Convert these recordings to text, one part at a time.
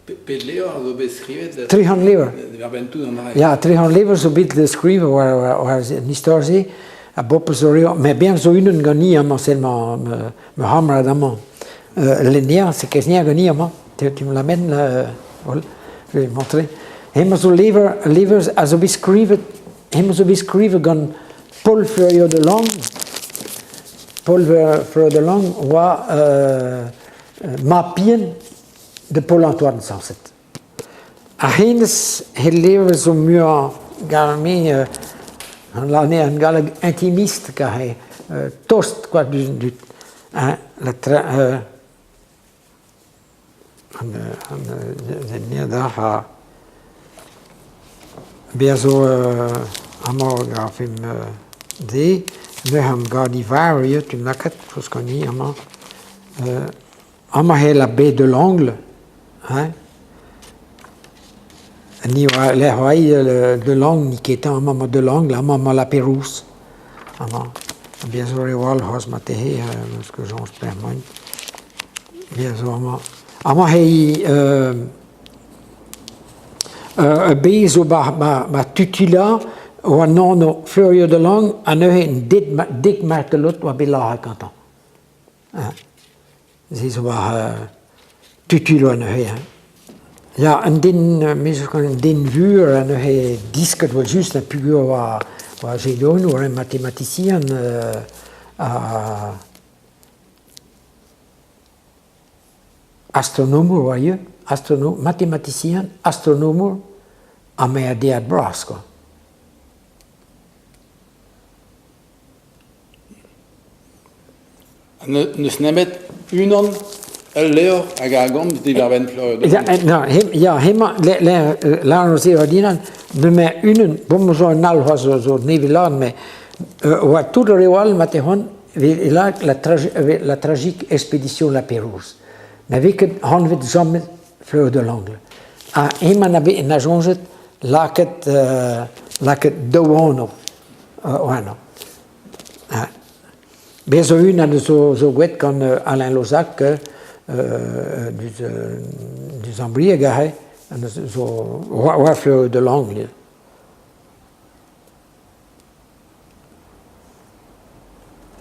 Pet levr a zo bet skrivet? 300 levr. Diwar-benn tout an dra. Ya, 300 levr zo bet skrivet war, war an istor-se a bopl zo reo. Met bezañ zo unan ganin amañ sell ma, ma, ma c'hamarad amañ. Lenner, c'est keznier ganin amañ. Tu, tu me l'amènes là, voilà, je vais montrer. Hemañ zo levr, levr a zo bet skrivet, hemañ zo bet skrivet gant Paul Fleuriot de Lange. Paul Fleuriot de Lange oa mab-bihan de Paul-Antoine sañset. Ar hennezh he levr zo muiañ ganin an galleg intimiste kar eo tost kwa diouzh an dud hein la tra an an Bezañ zo amañ 'garfen se neuze am gadi var ivez tu lakaat koulz ganin amañ. Amañ eo la baie de l'Angle hein. Ni oa lec'h oa de l'Angle n'eo ket amañ emañ de l'Angle amañ emañ la Pérouse amañ. Bezañ zo reoù all c'hoazh marteze 'meus ket soñj pelec'h emaint. Bezañ zo amañ. Amañ eo Ur bez zo 'ba Tutila oa an anv Fleuriot de Langue ha neuze dek martolod oa bet lazhet gantañ. Se zo war Tutila neuze hein. Ya, un den, me zo un den vur ha neuze disket evel-just ha peogwir oa oa jedonour, un matematisian ha Astronomour oa ivez, astronom, matematisian, astronomour ha merdead bras kwa. N'eus nemet unan, ul levr hag a gomz diwar-benn Fleur Ya, hemañ, lâr se ordinal, nemet unan, bon zo un all c'hoazh zo nevez lâret, met oa tout ar reoù all ma te c'hoant la, la tragique expédition La Pérouse. Na vez ket anvet james Fleur de l'Angle. Ha hemañ na bet na soñjet lakaet lakaet daou anv warnañ. Bez zo unan zo zo gwet gant Alain Lozac deus deus Ambrieg aze, zo oa Fleur de l'Angle.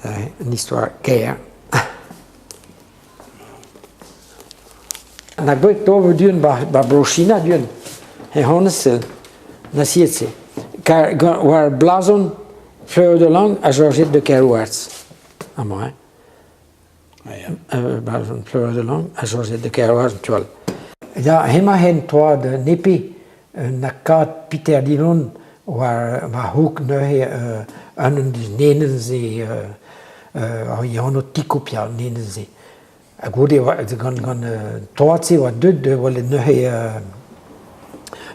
Un istor kaer. Na gwech d'ober du-hont 'ba Bro-China du-hont, he honnezh na siet-se. Kar war blazon Fleur de Langue ha Georgette de Kerouartz. Amañ, hein. Blazon Fleur de Langue ha Georgette de Kerouartz, tu vois. Ya, hemañ hen toad nepe na kad Peter Dillon war war hook neuze un deus nenenn-se ar anv Tikopia nenenn-se. Ha goude gant gant toad-se oa deuet da welet neuze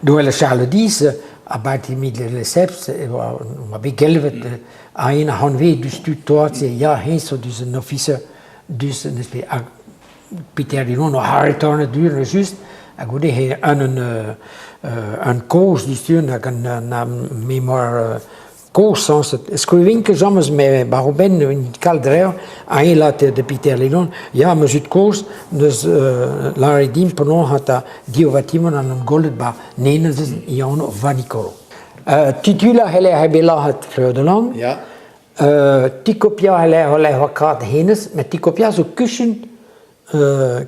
da welet Charles X ha Barthélemy de Lesseps e oa oa bet gelvet ha en hanve deus tud toad-se ya eñ zo deus un ofiser deus un espèce Peter Dillon oc'h arretornet du just ha goude he un un kozh diouzhtu hag un memoar kozh sañset. Skrivin ket james me war o benn un kalz dreur ha eñ lâret da Peter Dillon ya ma zud-kozh 'neus lâret din penaos 'ta div vatimant an em gollet 'ba Nenez e anv Vanikoro. Titulañ a c'heller bet lâret Fleur de Langue. Ya. Tikopia a c'heller lakaat hennezh, met Tikopia zo kuchin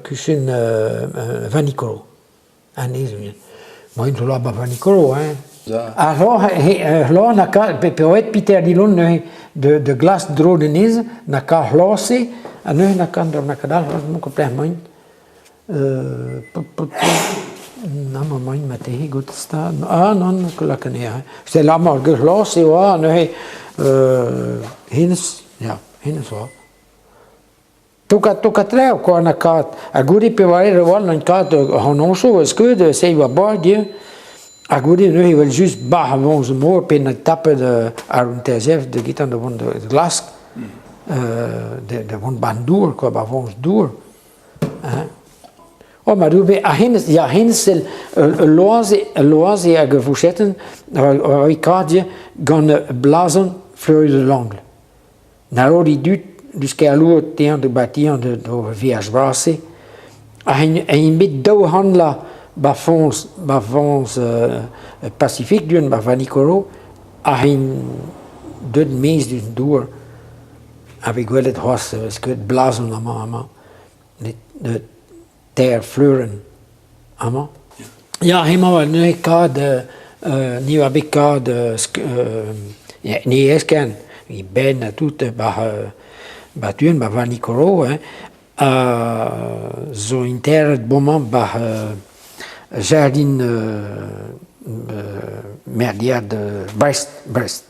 kuchin Vanikoro. Anezho. Moaien zo lavar Vanikoro hein. Ha c'hloaz na ka peoet Peter Dillon neuze de glas dro d'anezhañ na ka c'hloaz-se ha neuze na ka na ka dal c'hoazh n'on ket pelec'h emaint. Amañ emaint marteze goût stad. Ah nann, lak anezhañ. C'est amañ ar glas eo ha neuze hennezh, ya, hennezh oa. Tokat tokat-tre kwa na kat. Ha goude pevaer e oan an kat an oñso skeud se oa bord ivez. Ha goude neuze evel-just bac'h a mor pe na tapet ar un TSF da gitañ da vont da glask da vont ba'n dour kwa, ba voñs dour. Oh ma doue, ha hennezh, ya hennezh sell ul loaze, ul loaze hag ur vouchetenn a oa kadet gant blazon Fleury de l'Angle. Na ro d'e dud deus Kerlouer dezhañ da batiañ d'o veaj bras-se. Ha int bet 200 la. ba foñs ba foñs Pasifik du-hont 'ba Vanikoro hag int deuet maez deus an douar a vez gwelet c'hoazh skeud blazon amañ amañ met teir fleurenn amañ. Ya hemañ neuze kad ni a oa bet kad ne eskern e benn ha tout 'ba 'ba du-hont 'ba Vanikoro hein ha zo interet bremañ 'ba jardin merdead Brest Brest.